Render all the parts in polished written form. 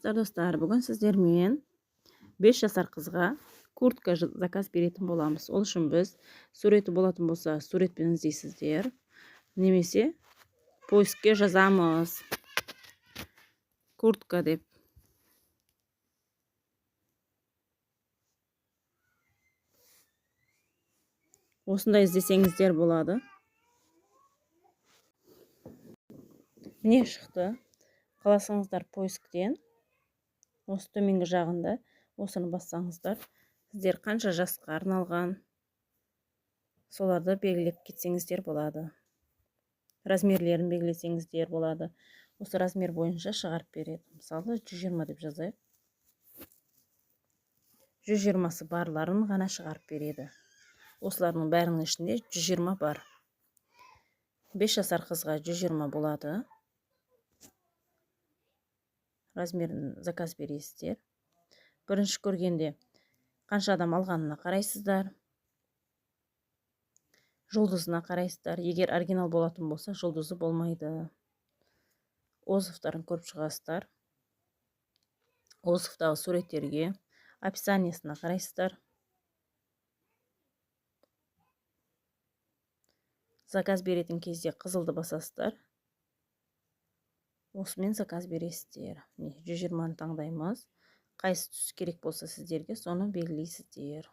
Саламатсыздар, достар! Бүгін сіздермен 5 жасар қызға куртка заказ беретін боламыз. Ол үшін біз суреті болатын болса, суретпен іздейсіздер, немесе поискке жазамыз куртка деп. Осындай іздесеңіздер болады. Міне, шықты. Қаласаңыздар, поисктен осы төменгі жағында осыны бассаңыздар, сіздер қанша жасқа арналған, соларды белгілеп кетсеңіздер болады. Размерлерін белгілесеңіздер болады. Осы размер бойынша шығарып береді. Мысалы, 120 деп жазайық. 120-сы барларын ғана шығарып береді. Осылардың бәрінің ішінде 120 бар. 5 жасар қызға 120 болады. Размерін заказ бересіздер. Бірінші көргенде қанша адам алғанына қарайсыздар, жұлдызына қарайсыздар. Егер оригинал болатын болса, жұлдызы болмайды. Отзывтарын көріп шығасыздар. Отзывтағы суреттерге, описаниесіне қарайсыздар. Заказ беретін кезде қызылды басасыздар. Осымен заказ бересіздер. Міне, 120-ны таңдаймыз. Қайсы түс керек болса сіздерге, соны белгілейсіздер.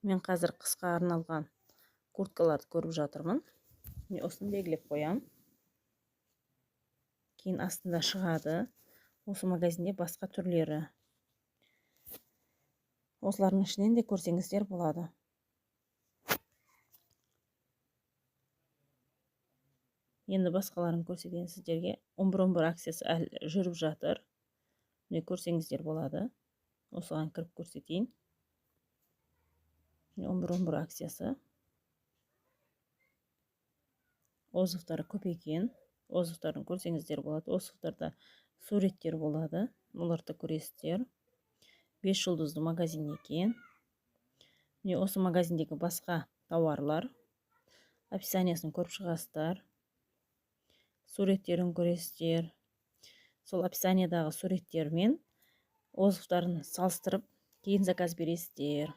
Мен қазір қысқа арналған курткаларды көріп жатырмын. Міне, осыны белгілеп қоямын. Кейін астында шығады осы магазинде басқа түрлері. Осылардың ішінен де көрсеңіздер болады. Енді басқаларын көрсетейін сіздерге. 11.11 акциясы әлі жүріп жатыр. Міне, көрсеңіздер болады. Осыған кіріп көрсетейін. 11.11 акциясы. Отзывтары көп екен. Отзывтарын көрсеңіздер болады. Отзывтарда суреттер болады, оларды көресіздер. 5 жұлдызды магазин екен. Міне, осы магазиндегі басқа тауарлар. Описаниясын көріп шығасыздар, суреттерін көресіздер. Сол описаниядағы суреттермен отзывтарын салыстырып, кейін заказ бересіздер.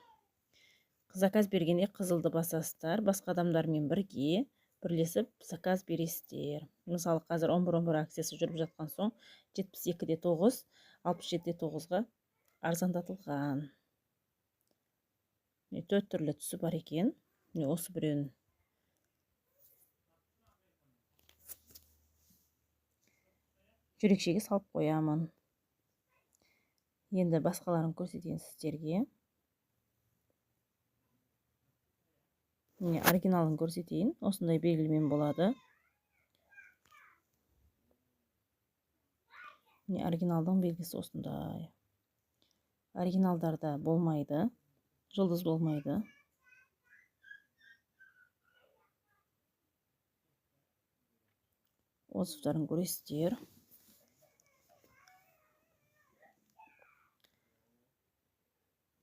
Заказ бергенде қызылды басасыздар. Басқа адамдармен бірге бірлесіп заказ бересіздер. Мысалы, қазір 11.11 акциясы жүріп жатқан соң, 72,9, 67,9-ға арзандатылған. Міне, төрт түрлі түсі бар екен. Міне, осы біреуін жүрекшеге салып қоямын. Енді басқаларын көрсетейін сіздерге. Міне, оригиналын көрсетейін. Осындай белгімен болады. Міне, оригиналдың белгісі осындай. Оригиналдарда болмайды, жұлдыз болмайды. Отзывтарын көресіздер.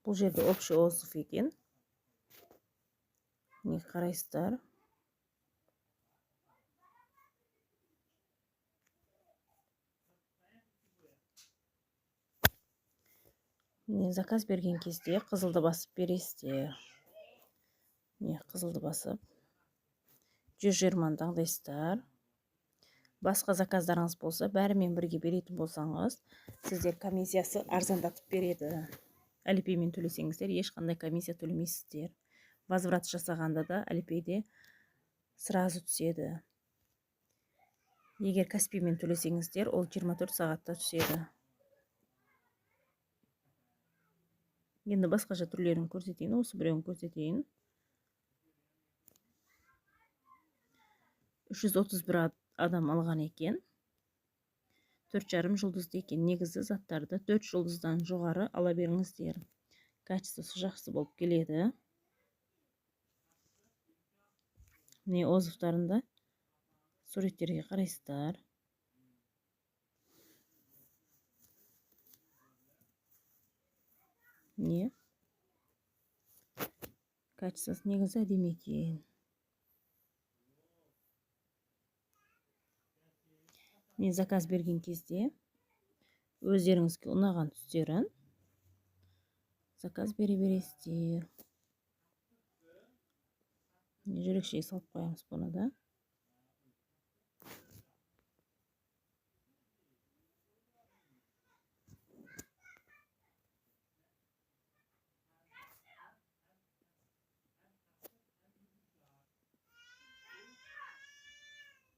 Бұл жерде общий отзыв екен. Міне, қарайсыздар. Міне, заказ берген кезде қызылды басып бересіздер. Міне, қызылды басып, 120-ны таңдайсыздар. Басқа заказдарыңыз болса, бәрімен бірге беретін болсаңыз, сіздер комиссиясы арзандатып береді. Алипеймен төлесеңіздер, ешқандай комиссия төлемейсіздер. Возврат жасағанда да Алипейде сразу түседі. Егер Каспиймен төлесеңіздер, ол 24 сағатта түседі. Енді басқаша түрлерін көрсетейін. Осы біреуін көрсетейін. 331 адам алған екен. 4,5 жұлдызды екен. Негізі заттарды 4 жұлдыздан жоғары ала беріңіздер, качествосы жақсы болып келеді. Міне, отзывтарында суреттерге қарайсыздар. Міне, качествосы негізі әдемі екен. Мен заказ берген кезде өздеріңізге ұнаған түстерін заказ бере бересіздер. Жүрекшеге салып қоямыз бұны да.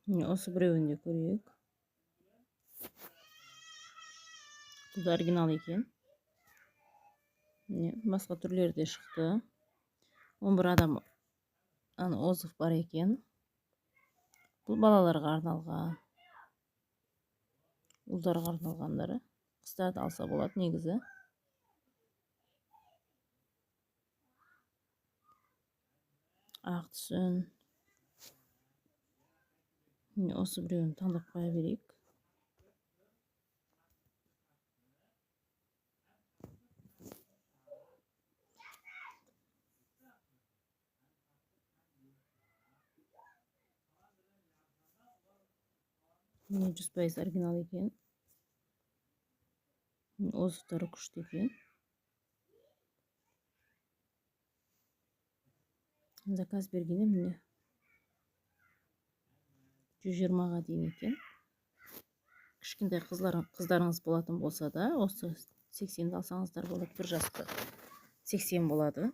Осы біреуін де көрейік. Бұл да оригинал екен. Басқа түрлері де шықты. 11 адам отзыв бар екен. Бұл балаларға арналған, ұлдарға арналғандары. Қыздар да алса болады негізі. Ақ түсін. Осы біреуін таңдап қоя берейік. Міне 100% оригинал екен. Отзывтары күшті екен. Заказ бергенде міне 120-ға дейін екен. Кішкентай қыздарыңыз болатын болса да, осы 80-ді алсаңыздар болады. Бір жасты 80 болады.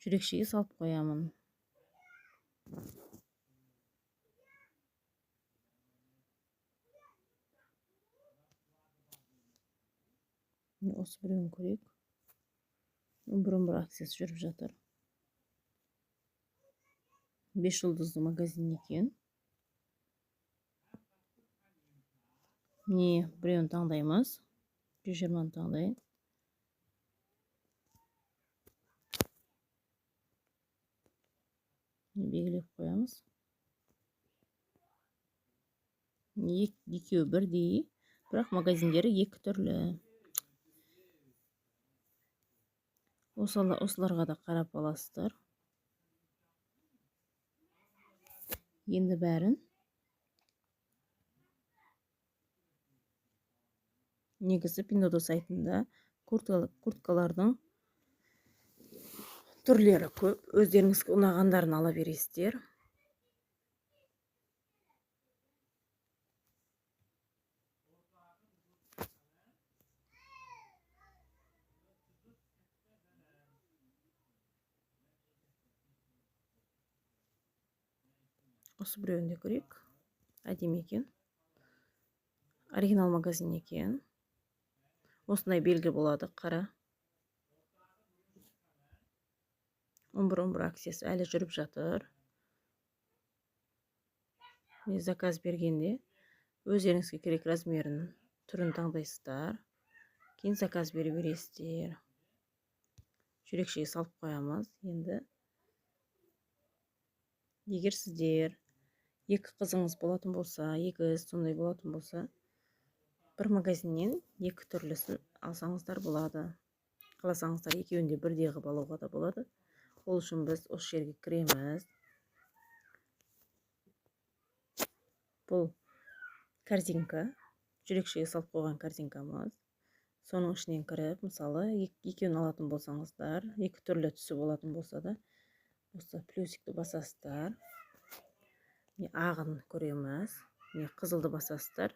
Жүрекшеге салып қоямын. Осы біреуін көрейік. 11-11 акциясы жүріп жатыр. 5 жұлдызды магазин екен. Міне біреуін таңдаймыз. 120-ны таңдайын. Белгілеп қоямыз. Екеуі бірдей, бірақ магазиндері екі түрлі. Осыларға да қарап аласыздар. Енді бәрін негізі Пиндуодуо сайтында курткалардың түрлері көп. Өздеріңізге ұнағандарын ала бересіздер. Осы біреуін де көрейік. Әдемі екен. Оригинал магазин екен. Осындай белгі болады, қара. 11-11 акциясы әлі жүріп жатыр. Мен заказ бергенде өздеріңізге керек размерін, түрін таңдайсыздар. Кейін заказ бере бересіздер. Жүрекшеге салып қоямыз. Енді егер сіздер екі қызыңыз болатын болса, егіз сондай болатын болса, бір магазиннен екі түрлісін алсаңыздар болады. Қаласаңыздар екеуін де бірдей қылып алуға да болады. Ол үшін біз осы жерге кіреміз. Бұл корзинка, жүрекшеге салып қойған корзинкамыз. Соның ішінен кіріп, мысалы, екеуін алатын болсаңыздар, екі түрлі түсі болатын болса да, осы плюсикті басасыздар. Міне ағын көреміз, міне қызылды басасыздар,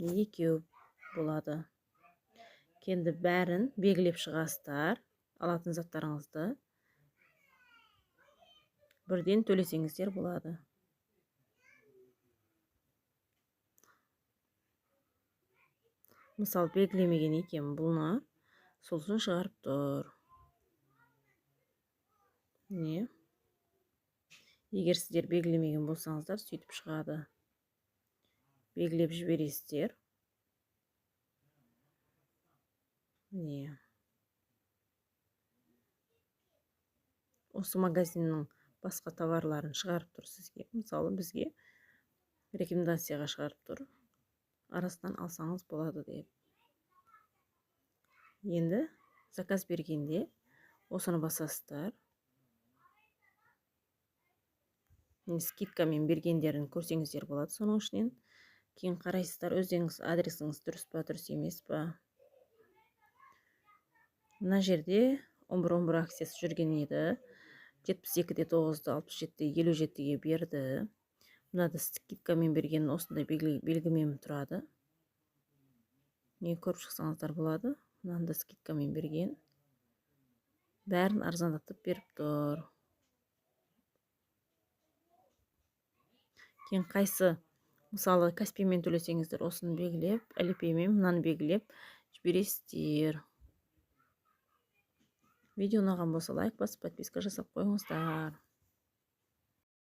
міне екеу болады. Енді бәрін белгілеп шығасыздар, алатын заттарыңызды. Бірден төлесеңіздер болады. Мысалы, белгілемеген екен бұны, сол үшін шығарып тұр. Міне. Егер сіздер белгілемеген болсаңыздар, сөйтіп шығады. Белгілеп жібересіздер. Міне. Осы магазиннің басқа товарларын шығарып тұр сізге. Мысалы, бізге рекомендацияға шығарып тұр. Арасынан алсаңыз болады деп. Енді заказ бергенде осыны басасыздар. Скидкамен бергендерін көрсеңіздер болады соның ішінен. Кейін қарайсыздар өздеріңіз, адресіңіз дұрыс па, дұрыс емес па. Мына жерде 11.11 акциясы жүрген еді. 72,9-ды 67,57-ге берді. Мынада скидкамен берген осындай белгімен тұрады. Не, көріп шықсаңыздар болады. Мынаны да скидкамен берген. Бәрін арзандатып беріп тұр. Кейін қайсы, мысалы, Каспиймен төлесеңіздер, осыны белгілеп, Алипеймен мынаны белгілеп жібересіздер. Видео ұнаған болса, лайк басып, подписка жасап қойыңыздар.